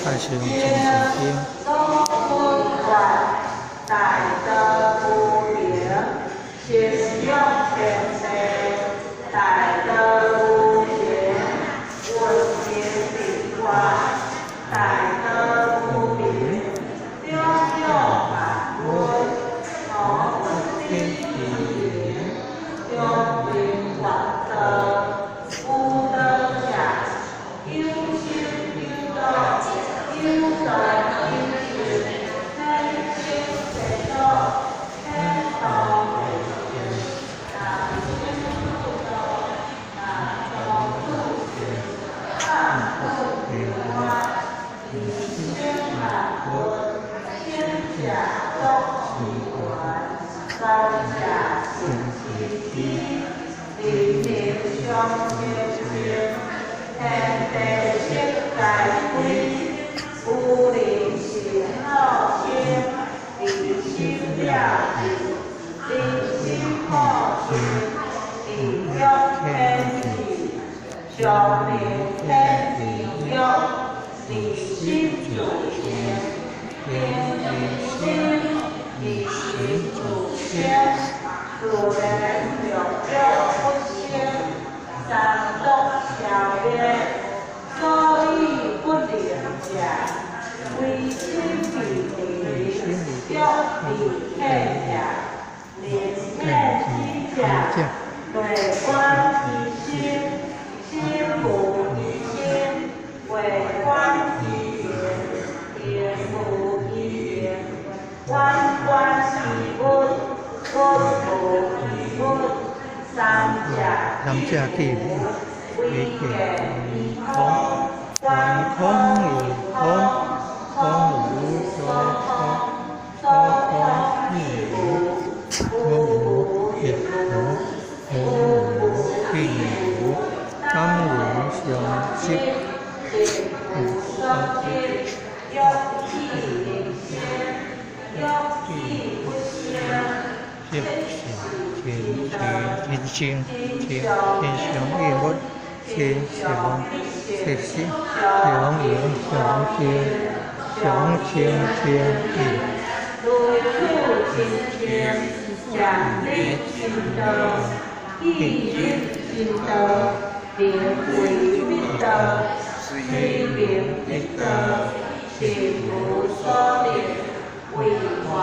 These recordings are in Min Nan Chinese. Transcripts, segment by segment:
太上清淨經。所分願，大道無形，心欲天地，大道無形，文明地觀，大道無明，種種萬物，無不知其名，長平願道，無道者，有心有道，有道有心，顯生淨土，顯道現身，人生主道，人道主神，萬物平安，人生萬物，生者作其源，道者成其基，人能相清淨，天地色皆歸，有靈性好心，離心了智，人心好心，地獄天智，上明天地獄，離心自性，平時心，離心自性，自然六欲不生，三毒消滅，所以不能者，唯心未離，欲離顯者，能顯之者，內觀其心，心無其心；外觀其形，形無其形；遠觀其物，物無其物。三者三者俱無，唯見其空，觀空如空，空無所空，所空亦無，無無亦無，無無亦無，三輪相續，淨無所得，欲起能生，欲起不生，即是天天天性，天天相應物，天相色心，相應相淨，相清淨意。如此清淨，漸入心道，既入心道，名為密道，非名密道，心無所得，為化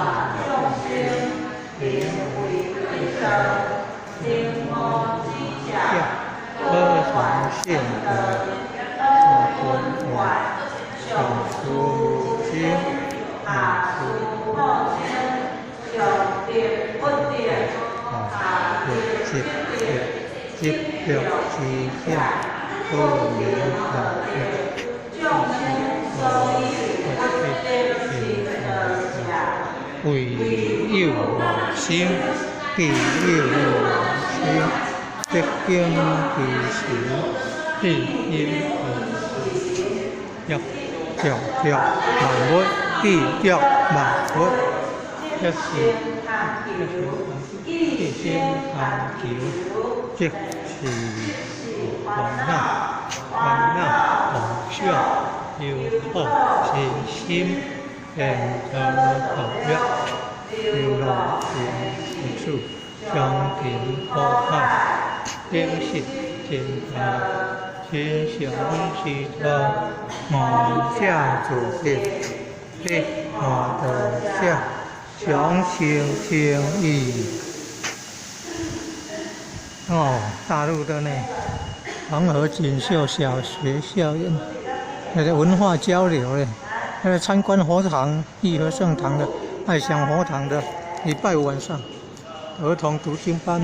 眾生，名為密道，能悟之者，可從性德，可分願，上書經，下殊好經，上得不得，下得即不得，即欲之境，不名何得。眾生所有不得心道者，唯有往生，既有往生，得經其時，日應欲著著萬物，既著萬物，一是一心貪求，即是煩惱，煩惱妄想，憂苦身心，緣得道業，憂樂因處，相平苦海，等實天道，天上之道，無者自得，得無道者，相清淨意。哦，大陸的呢，黃河錦繡小學校園，那個文化交流嘞，那個參觀佛堂、義和聖堂的、愛想佛堂的，禮拜五晚上，兒童讀經班。